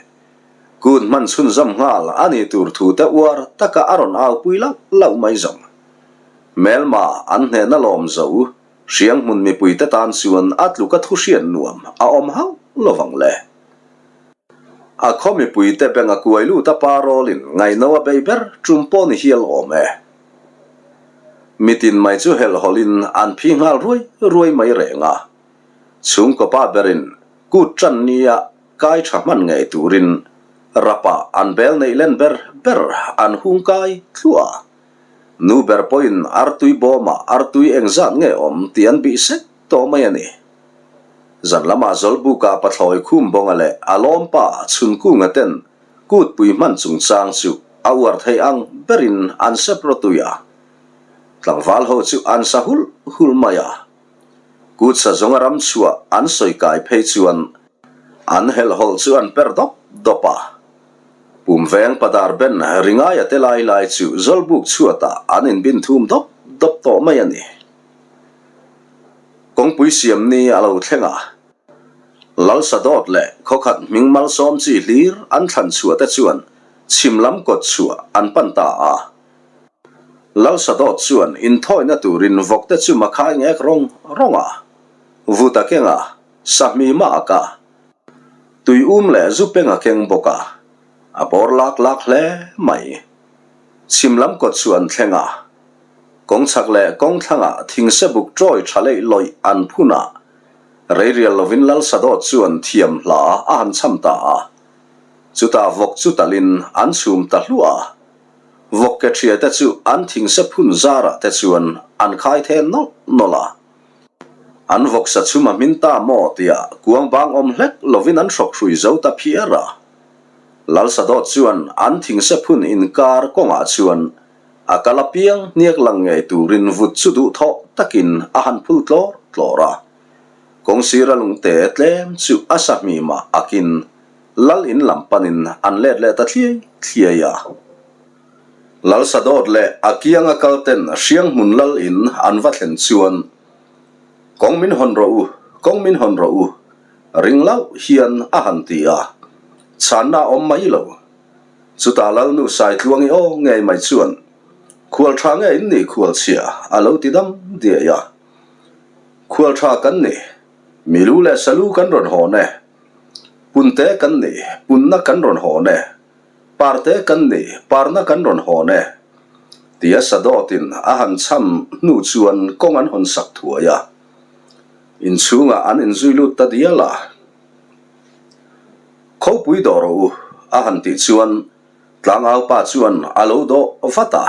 kut hman chhunzawm nghal a nih tur thu te uar taka a rawn au pui lauh lauh mai zawng. Hmelma an hnehna lawm zo Hrianghmun mipuite tan chuan a tluka thu hriat nuam a awm hauh lovang le. A khaw mipuite beng a kuai lut a pa rawlin ngaihno a bei ber tum pawh ni hial awm e. Mitin mai chu helhhawlhin an phi nghal ruai ruai mai reng a. Chhungkaw pa berin kut tan nia kai tha hman ngei turin rapah an bel neih len ber ber an hung kai thluah a. Nu ber pawhin artui bawmah artui engzat nge awm tih an bih sek tawh mai a ni. Zan lamah Zawlbuka pathlawi khum bawnga leh a lawmpa Chhunkunga ten kutpui hman chungchang chu a uar theih ang berin an sep rawtui a. Tlangval ho chu an sa hulh hulh mai a. Kut sa zawnga ram chhuah an sawi kai phei chuan an helhhawlh chu an per dawp dawp a. Pum veng padar ben ringaia te lai lai chu Zawlbuk chhuatah an inbin thum dawp dawp tawh mai a ni. Kawngpui siam ni a lo thleng a, Lalsadawt leh khawkhat hming malsawm chi hlir an thlan chhuah te chuan chhim lam kawt chhuah an pan ta a. Lalsadawt chuan inthawina turin vawk te chu makhai ngek rawng rawng a, vut a keng a, sahmi mah a ka, tui um leh zu peng a keng bawk a, a bawr lak lak hle mai. Chhim lam kawt chu an thleng a. Kawng chhak leh kawng thlangah thingse buk ṭawi ṭha leih lawih an phun a, rei rial lovin Lalsadawt chuan thiam hla a han cham ta a. Chutah vawk chu talin an chhum ta hluah a, vawk ke ṭhia te chu an thingse phun zarah te chuan an khai then nawlh nawlh a. An vawksa chhum a hmin ta maw tia kuang bang awm hlek lovin an hrawk hrui zo ta phiar a. Lalsadawt chuan an thingse phun inkar kawngah chuan A kal apiang hniak lang ngei turin vut chu duhthawh takin a han phul tlawr tlawr a. Kawngsira lungte tlem chu a sahmimah akin Lal in lam panin an let leh ta thliai thliai a. Lal Sadawt leh a kianga kal ten Hrianghmun Lal in an va thlen chuan, Kawng min hawn rawh u, kawng min hawn rawh u, ring lauh hian a han ti a. Chhanna a awm mai lo. Chutah Lalnu Saitluangi aw ngei mai chuan, Khual tha nge in nih khual chhia? a lo ti dam diai a. Khual tha kan ni, milu leh salu kan rawn hawn e. Punte kan ni, punna kan rawn hawn e. Parte kan ni, parna kan rawn hawn e. Tia Sadawtin a han cham hnu chuan kawng an hawn sak thuai a. Inchhungah an inzui lut ta dial a. Khawpui dawh rawh u, a han tih chuan tlangau pa chuan a lo dawh vat a.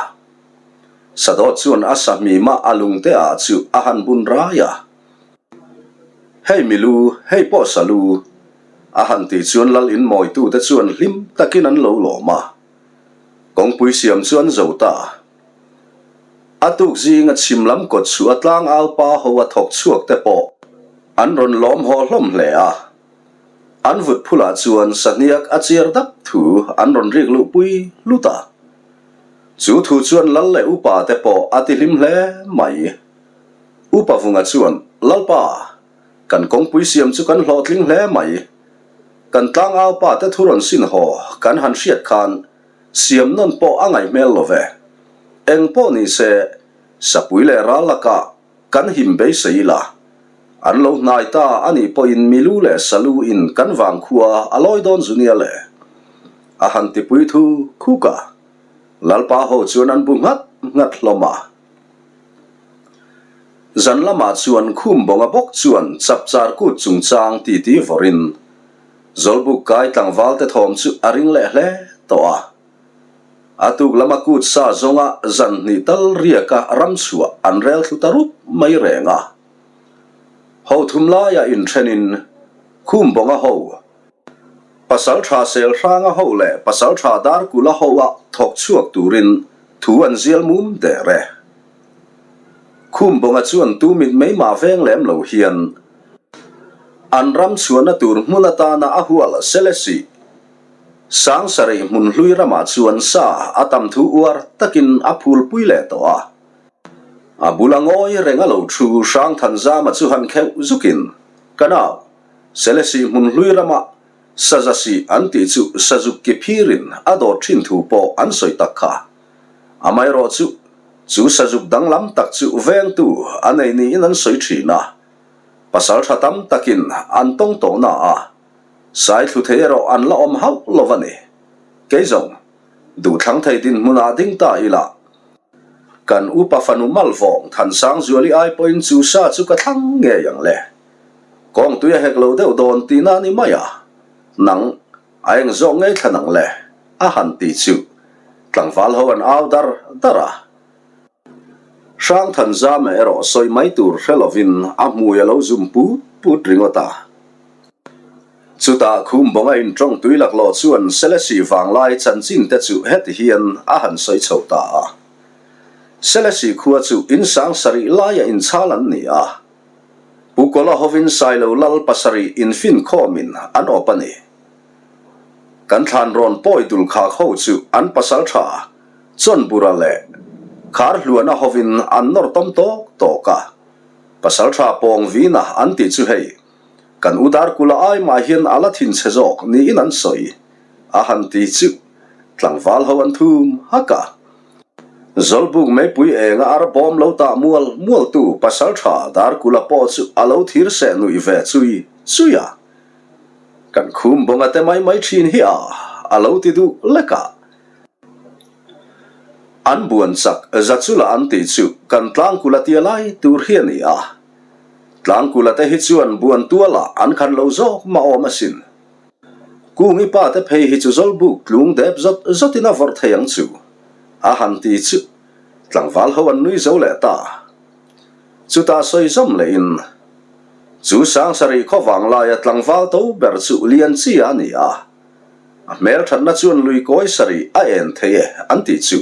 Sadawt chuan a sahmima a lungte ah chu a han bun rai a. Hei milu, hei pawh salu, a han tih chuan lal in mawitute chuan hlim takin an lo lawm a. Kawngpui siam chu an zo ta. A tuk zinga chhim lam kawt chu a tlangau pa ho a thawk chhuak te pawh an rawn lawm haw hlawm hle a. An vut phulah chuan sahniak a chiar dap thu an rawn rik luhpui hlut a. Chu thu chuan lal leh upa te pawh a ti hlim hle mai. Upa Vunga chuan, Lalpa, kan kawngpui siam chu kan hlawhtling hle mai. Kan tlangau pa te thu rawn sin haw kan han hriat khan siam nawn pawh a ngaih hmel lo ve. Eng pawh ni se, sapui leh ral lakah Kan him beisei ila, an lo hnai ta a nih pawhin milu leh salu in kan vangkhua a lawi dawn zu nia le. A han tipui thu khuk a, Lalpa ho chuan an bu nghat nghat hlawm a. Zan lamah chuan khum bawnga bawk chuan chapchar kut chungchang titi vawrin Zawlbuk kai tlangval te thawm chu a ring leh hle tawh a. A tuk lama kut sa zawnga zan hnih tal riaka ram chhuah an rel thlu ta rup mai reng a. Ho thum laia inthenin khum bawnga ho, Pasaltha Selhranga ho leh Pasaltha Darkula ho a thawk chhuak turin thu an zial mum der e. Khum bawnga chuan tu mit mai mah veng lem lo hian an ram chhuahna tur hmun atana a hual Selesih. Sangsarih hmun hlui ramah chuan sa a tam thu uar takin a phulpui leh tawh a. A bula ngawi reng a lo thu Hrangthanzama chu han kheuh zukin, Ka nau, Selesih hmun hlui ramah Sazasih an tih chu Sazuk ki phirin a dawt thin thu pawh an sawi tak kha. Amaherawh chu, chu Sazuk danglam tak chu vengtu a nei niin an sawi thin a. Pasal tha tam takin an tawng tawh na a, sai thlu thei erawh an la awm hauh lo a ni. Kei zawng, duhthlang thei dinhmunah ding ta ila, kan upa fanu Malvawng Thansangzuali ai pawhin chu sa chu ka thlang ngei ang le. Kawng tui a hek lo deuh dawn tihna a ni mai a, nang a eng zawk ngei thlan ang le, a han ti chu tlangval ho an au dar dar a. Hrangthanzama erawh sawi mai tur hre lovin a hmui a lo zum put put ringawt a. Chutah Khumbawnga intawng tui laklawh chuan Selesih vanglai chanchin te chu heti hian a han sawi chho ta a. Selesih khua chu in 7000 laia inchhal an ni a. Pu Kawla hovin Sailo lal pasarih infin khawmin an awp a ni. Kan thlan rawn pawi dul khak ho chu an pasal tha Chawnbura leh Kharhluana hovin an nawr tawm tawk tawk a. Pasal tha pawng vina an tih chu hei, kan u Darkula ai mah hian a la thinchhe zawk niin an sawi a han ti chu tlangval ho an thum hak a. Zawlbuk meipui enga ar bawm lo tah mual mualtu pasaltha Darkula pawh chu a lo thir seh nuih ve chui chui a. Kan khum bawnga te mai mai thin hi a, a lo ti duh lek a. An buan chak Zachula an tih chu kan Tlangkula tia lai tur hi a ni a. Tlangkula te hi chuan buan tualah an khan lo zawk mah awm asin. Kungi pa te phei hi chu zawlbuk tlung dep zawt zawtin a vawrh thei ang chu, a han ti chu tlangval ho an nui zo leh ta. Chutah sawi zawm lehin, Chu Sangsarih khaw vanglaia tlangval to ber chu Lianchia a ni a, a hmelthatna chuan lui kawi sarih a en thei e an tih chu.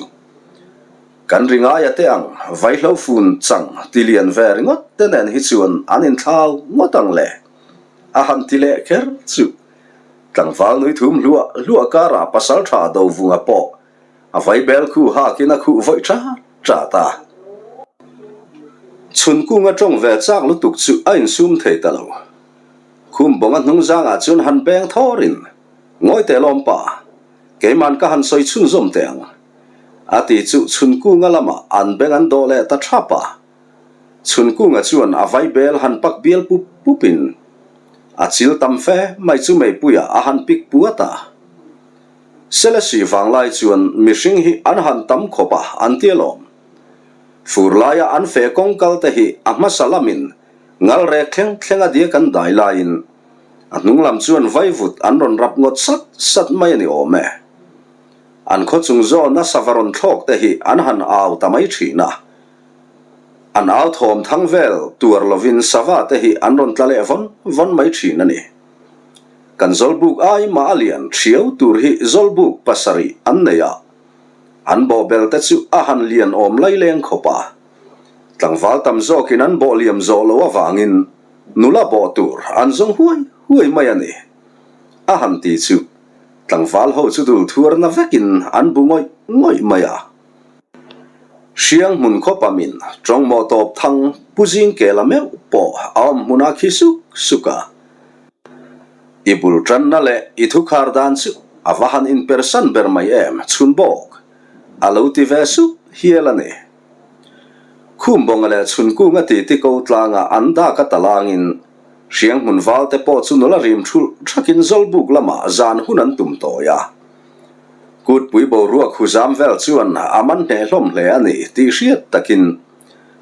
Kan ri ngaia te ang vaihlo fun chang ti lian ve ringawt te nen hi chuan an inthlau ngawt ang le. A han ti leh kher chu. Tlangval nui thum hluah hluah karah pasal tha Dovunga pawh a vaibel khu hakin a khuh vawih ṭat ṭat a. Chhunkunga ṭawng ve chak lutuk chu a insum thei ta lo. Khum bawnga hnung zangah chuan han beng thawrin, Ngawi teh lawm pa, keiman ka han sawi chhunzawm teh ang. A ti chu Chhunkunga lamah an beng an dawh leh ta ṭhap a. Chhunkunga chuan a vaibel han pak bial pup pupin a chil tam fe mai chu meipuiah a han pik puat a. Selesih vanglai chuan mihring hi an han tam khawp a an ti alawm. Fur laia an fe kawng kal te hi a hmasa lamin ngalrek thleng thleng a diak an dai laiin a hnung lam chuan vaivut an rawn rap ngawt sat sat mai a ni awm e. An khaw chung zawna sava rawn thlawk te hi an han au ta mai thin a. An au thawm thang vel tuar lovin sava te hi an rawn tla leh vawn vawn mai thin a ni. Kan zawlbuk ai mah a lian thiau tur hi zawlbuk pasarih an nei a, an bawhbel te chu a han lian awm laileng khawp a. Tlangval tam zawkin an bawh liam zawh loh avangin nula bawh tur an zawng huai huai mai a ni. A han ti chu tlangval ho chu dul thuarna vekin an bu ngawih ngawih mai a. Hriang hmun khawp a min tawng mawh tawp thang Pu Zingkela meuh pawh a awm hmun a khi suk suk a. I bul tanna leh i thukhar dan chu a va han inpersan ber mai em chhun bawk a lo ti ve sup hial a ni. Khumbawnga leh Chhunkunga titi ko tlanga an dak a talangin Hriang hmun valte pawh chu nula rim thulh thakin Zawlbuk lamah zan hun an tum tawi a. Kutpui boruak huzam vel chuan a man hneh hlawm hle a ni tih hriat takin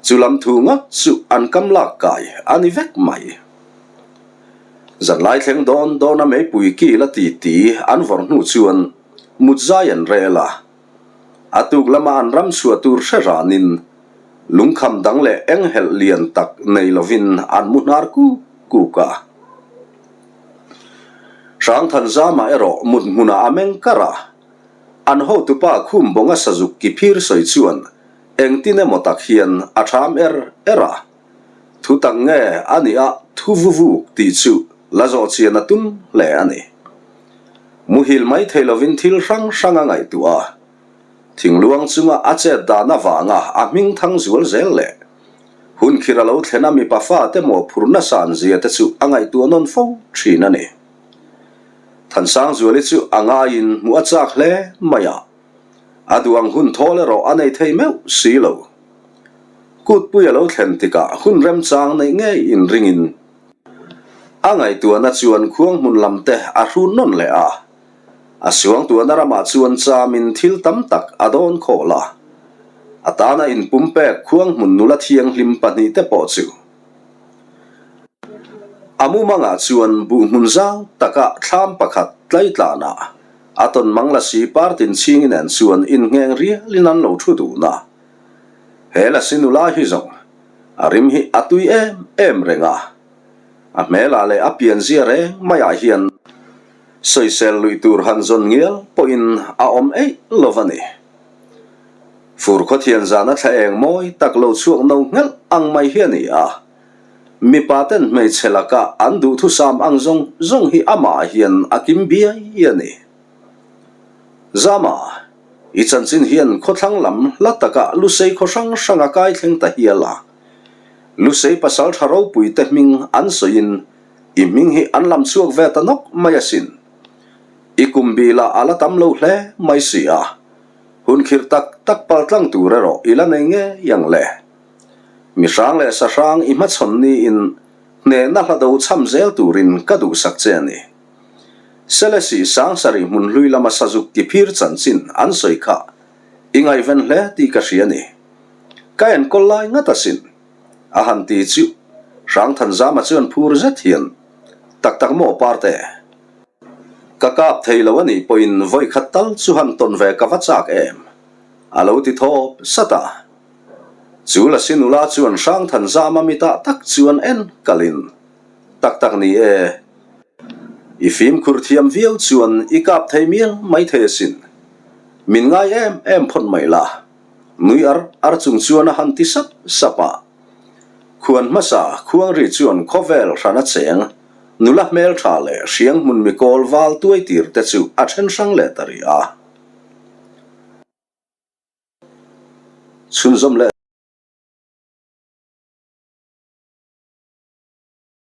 chu lam thu ngawt chu an kam lak kai a ni vek mai. Zanlai thleng dawn dawna meipui kil a ti ti an vawrh hnu chuan mut zai an rel a. A tuk lama an ram chhuah tur hre ranin lungkham dang leh enghelh lian tak nei lovin an mu hnar kuk kuk a. Hrangthanzama erawh mut hmunah a meng kar a, an hotupa khum bawnga sazuk ki phir sawi chuan engtin emaw tak hian a ṭham er er a, thu tak nge a nih a thu vu vuk tih chu la zawh chian a tum hle a ni. Muhil mai thei lovin thil hrang hrang a ngaihtuah a. Thingluang chunga a chet dan avanga a hming thang zual zel leh hun khir a lo thlen a mipa fate mawhphurhna san zia te chu a ngaihtuah nawn fo thin a ni. Thansangzuali chu a ngaiin hmuh a chak hle mai a, a duh ang hun thawl erawh a nei thei meuh si lo. Kutpui a lo thlen tikah hun remchang neih ngei inringin a ngaihtuahna chuan khuang hmun lam te a hrun nawn leh a. A suangtuahna ramah chuan chamin thil tam tak a dawn khawl a, a tana inpumpek khuang hmun nula thianghlim pahnihte pawh chu a mumangah chuan buh hmun zau taka thlam pakhat tlaitlanah a tawn mang lasi partin chhingi nen chuan inngheng rialin an lo thu dun a. He lasi nula hi zawng a rim hi a tui em em reng a, a hmelah leh a pianzia reng maiah hian Sawisel luih tur han zawn ngial pawhin a awm eih lo va ni. Fur khawthian zana thla eng mawi tak lo chhuak no nghelh ang mai hi a ni a. Mipa ten hmeichhe laka an duhthusam ang zawng zawng hi amah hian a kim biai a ni. Zama, i chanchin hian khawthlang lam hla takah Lusei khaw hrang hrang a kai thleng ta hial a. Lusei pasal tha ropui te hming an sawiin I hming hi an lam chhuak ve ta nawk mai asin. I kum bilah a la tam lo hle mai si a. Hun khirh tak tak pal tlang tur erawh i la nei ngei ang le. Mi hrang leh sa hrang i hmachhawn niin hnehna hla do chham zel turin ka duhsak che a ni. Selesih Sangsarih hmun hlui lama sazuk ti phir chanchin an sawi kha i ngaihven hle tih ka hria ni. Ka enkawl lai ngat asin. A han ti chu Hrangthanzama chuan phur zet hian, Tak tak maw Parte? Ka kap thei lo a nih pawhin vawi khat tal chu han tawn ve ka va chak em? A lo ti thawp sat a. Chu Lasi nula chuan Hrangthanzama mitah tak chuan en kalin, Tak tak ni e, i fimkhur thiam viau chuan i kap thei mial mai thei asin. Min ngai em em phawt mai la. Nui ar ar chung chuan a han ti sap sap a. Khuan hmasa Khuangri chuan khawvel hran a cheng, nula hmeltha leh hriang hmun mikawl val tuai tir te chu a then hrang leh ta rih a. Chhunzawm leh.